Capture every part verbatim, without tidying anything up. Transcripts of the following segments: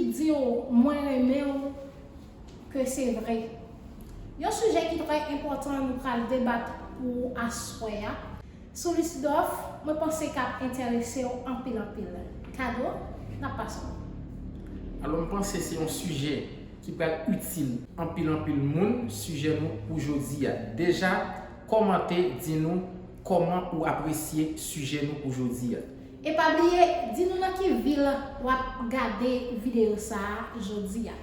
Di w, "Mwen renmen w," ke se vre. Yon sijè ki trè enpòtan nou pral debat pou aswè a. Sou lis dòf, mwen panse k ap enterese w anpil anpil. Kado, n ap pase w. Alò, m panse se yon sijè ki pral itil anpil anpil moun, sijè nou pou jodi a. Deja, kòmante, di nou kòman ou apresye sijè nou pou jodi a. E pa bliye, di nou nan ki vil w ap gade videyo sa a jodi a.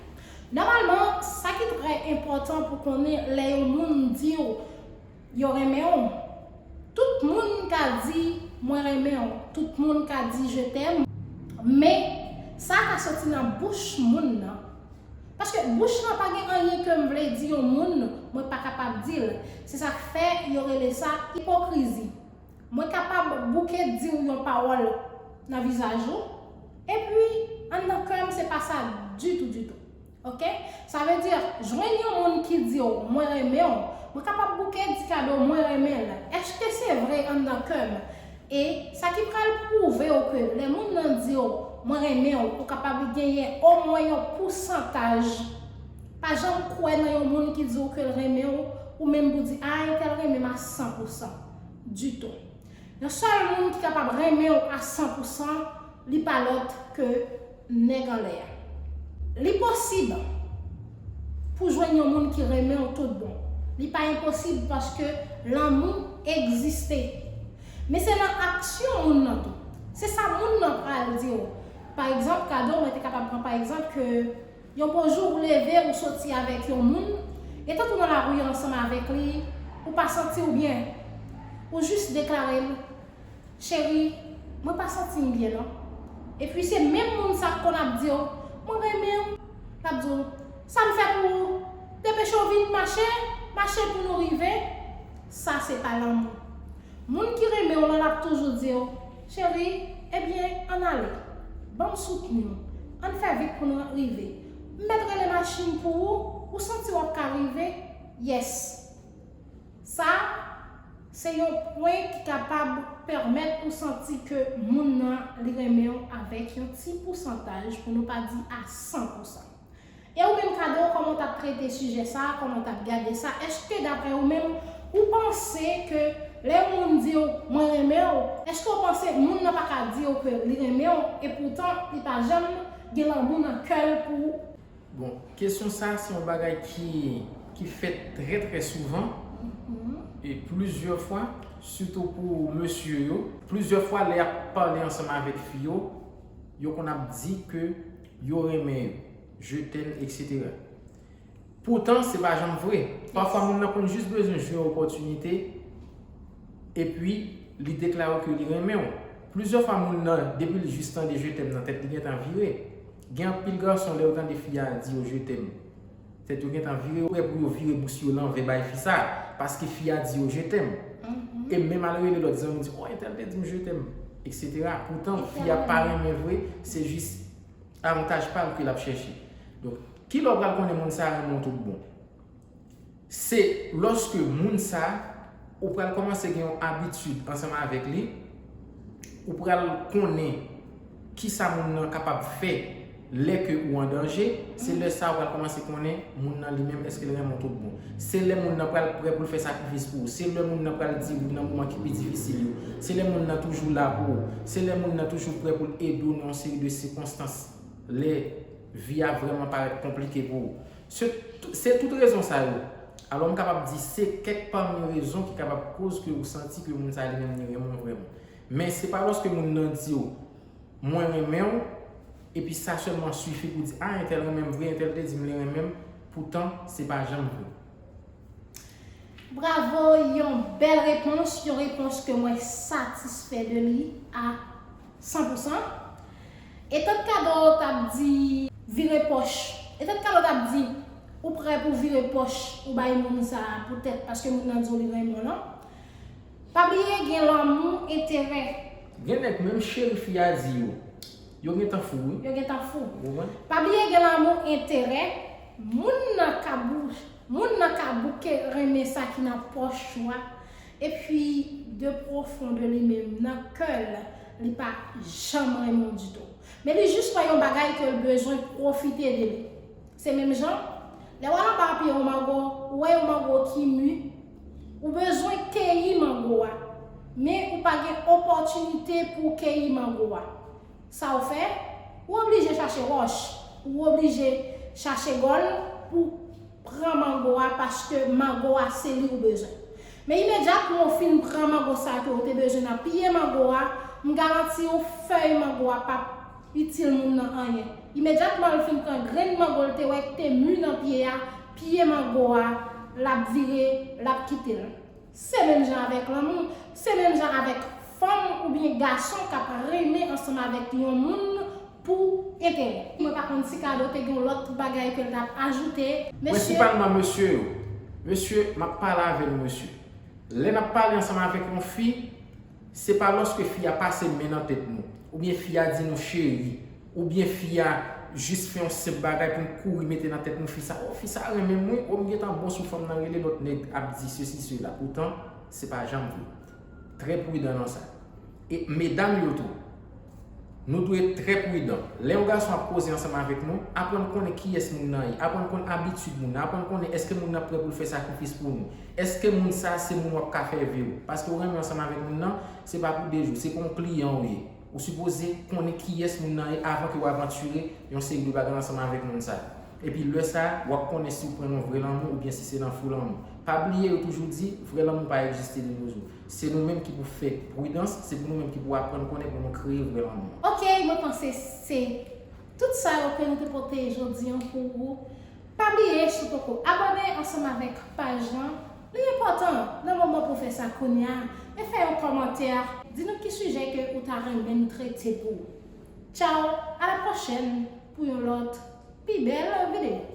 Nòmalman, sa ki trè enpòtan pou konnen lè yon moun di w yo renmen w, tout moun ka di mwen renmen w, tout moun ka di je t'aime, men sa ka soti nan bouch moun nan. Paske bouch lan pa gen anyen ke m vle di yon moun, mwen pa kapab di l. Se sa k fè yo rele sa ipokrizi. Mwen kapab bouke di w yon pawòl nan vizaj ou, epi anndan kè m se pa sa ditou, ditou. Oke? Sa vle di, jwenn yon moun ki di w mwen renmen w, mwen kapab bouke di Kado mwen renmen l. Èske se vre anndan kè m? E sa ki pral pwouve w ke lè moun nan di w mwen renmen w, ou kapab genyen omwen yon pousantaj. Pa janm kwè nan yon moun ki di w ke l renmen w, ou menm pou di a entèl renmen m a san pou san. Ditou. Yon sèl moun ki kapab renmen w a san pou san, li pa lòt ke nèg anlè a. Li posib pou jwenn yon moun ki renmen w tout bon. Li pa enposib paske lanmou egziste. Men se nan aksyon moun nan tou. Se sa moun nan pral di w. Pa egzanp, Kado, mwen te kapab pran pa egzanp ke yon bon jou ou leve, ou soti avèk yon moun, etan ou nan lari ansanm avèk li, ou pa santi w byen. Ou jis deklare l, "Cheri, mwen pa santi m byen non." Epi se menm moun sa k konn ap di w, "Mwen renmen w." L ap di w, "Sa m fè pou ou?" Depeche w vin mache, mache pou nou rive. Sa se pa lanmou. Moun ki renmen w lan l ap toujou di w, "Cheri, ebyen, ann ale. Ban m soutni w. Ann fè vit pou nou rive. M mèt rele machin pou ou, ou santi w ap ka rive?" Yes. Sa, se yon pwen ki kapab pèmèt ou santi ke moun nan li renmen w avèk yon ti pousantaj, pou nou pa di a san pou san. E ou menm, Kado, kòman w t ap trete sijè sa a, kòman w t ap gade sa? Èske daprè ou menm, ou panse ke lè yon moun di w mwen renmen w, èske w panse moun nan pa ka di w ke li renmen w, epoutan li pa janm gen lanmou nan kè l pou ou? Bon, kesyon sa a se yon bagay ki, ki fèt trè trè souvan e plizyè fwa, sitou pou mesye yo. Plizyè fwa lè y ap pale ansanm avèk fi yo, yo konn ap di ke yo renmen yo, je t'aime, etsetera. Poutan, se pa janm vre. Pafwa, moun nan konn jis bezwen jwi yon opòtinite, epi li deklare ke li renmen w. Plizyè fwa, moun nan, depi l jis tande je t'aime nan, tèt li gentan vire. Gen anpil gason, lè yo tande fi a di yo je t'aime, tèt yo gentan vire, yo prè pou yo vire bous yo lanvè bay fi sa, paske fi a di yo je t'aime. E menm al rele lòt zanmi, di, "Oh, entèl te di m je t'aime," etsetera. Poutan, fi a pa renmen vre, se jis avantaj pa l ke l ap chèche. Donk, kilè w pral konnen moun sa a renmen w tout bon? Se lòske moun sa a, ou pral kòmanse gen yon abitid ansanm avèk li, ou pral konnen kisa moun nan kapab fè lè ke ou an danje, se lè sa a ou pral kòmanse konnen moun nan li menm èske l renmen w tout bon. Se lè moun nan pral prè pou l fè sakrifis pou ou, se lè moun nan pral di w nan moman ki pi difisil yo, se lè moun nan toujou la pou ou, se lè moun nan toujou prè pou l ede w nan yon seri de sikonstans lè vi a vrèman parèt konplike pou ou. Se, se tout rezon sa yo. Alò, m kapab di se kèk pami rezon ki kapab koz ke ou santi ke moun sa a li menm li renmen w vrèman. Men se pa lòske moun nan di w, "Mwen renmen w," epi sa sèlman sifi pou di, "A, entèl renmen m vre, entèl te di m li renmen m," poutan se pa janm vre. Bravo, yon bèl repons, yon repons ke mwen satisfè de li a san pou san. E tant Kado t ap di vire pòch, e tant Kado t ap di ou prè pou vire pòch ou bay moun sa a poutèt paske moun nan di w li renmen w lan. Pa bliye gen lanmou enterè. Gen nèg menm cheri fi a di yo, yo gentan fou wi. Yo gentan fou. Ou konprann? Pa bliye gen lanmou enterè, moun nan ka bou, moun nan ka bouke renmen sa ki nan pòch ou a, epi de pwofon de li menm, nan kè l, li pa janm renmen w ditou. Men li jis wè yon bagay ke l bezwen pwofite de li. Se menm jan, lè w al anba pye yon mango, ou wè yon mango ki mi, ou bezwen keyi mango a, men ou pa gen opòtinite pou w keyi mango a. Sa w fè, ou oblije chache wòch, ou oblije chache gòl pou pran mango a, paske mango a se li ou bezwen. Men imedyatman ou fin pran mango sa ke ou te bezwen nan pye mango a, m garanti w fèy mango a p ap itil moun nan anyen. Imedyatman l fin pran grenn mango l te wè k te mi nan pye a, pye mango a, l ap vire, l ap kite l. Se menm jan avèk lanmou, se menm jan avèk fanm oubyen gason k ap renmen ansanm avèk yon moun pou enterè. Mwen pa konn si Kado te gen yon lòt bagay ke l t ap ajoute. Mesye, Prensipalman mesye yo. Mesye, m ap pale avè nou mesye. Lè n ap pale ansanm avèk yon fi, se pa lòske fi a pase men nan tèt nou, oubyen fi a di nou cheri, oubyen fi a jis fè yon senp bagay pou n kouri mete nan tèt nou fi sa, o fi sa renmen m wi, o m gentan bon sou fanm nan rele lòt nèg ap di sesi sela. Poutan, se pa janm vre. Trè pridan nan sa. E medam yo tou, nou dwe trè pridan. Lè yon gason ap koze ansanm avèk nou, aprann konnen kiyès moun nan ye, aprann konn abitid moun nan, aprann konnen èske moun nan prè pou l fè sakrifis pou nou. Èske moun sa se moun w ap ka fè vi w? Paske w renmen ansanm avèk moun nan, se pa pou de jou, se pa yon kliyan ou ye. Ou sipoze konnen kiyès moun nan ye avan ke w avantire yon seri de bagay ansanm avèk moun sa. Epi lè sa, w ap konnen si w pran nan vrè lanmou oubyen si se nan fo lanmou. Pa bliye yo toujou di, vrè lanmou pa egziste de nos jours. Se nou menm ki pou fè pridans, se pou nou menm ki pou aprann konnen pou nou kreye vrè lanmou an. Ok, mwen panse se tout sa yo ke nou te pote jodi an pou ou. Pa bliye, si w poko abòne ansanm avèk paj lan, li enpòtan nan moman pou w fè sa kounye a, e fè yon kòmantè, di nou ki sijè ke ou ta renmen nou trete pou ou. Tchao, a la pwochèn pou yon lòt pi bèl videyo.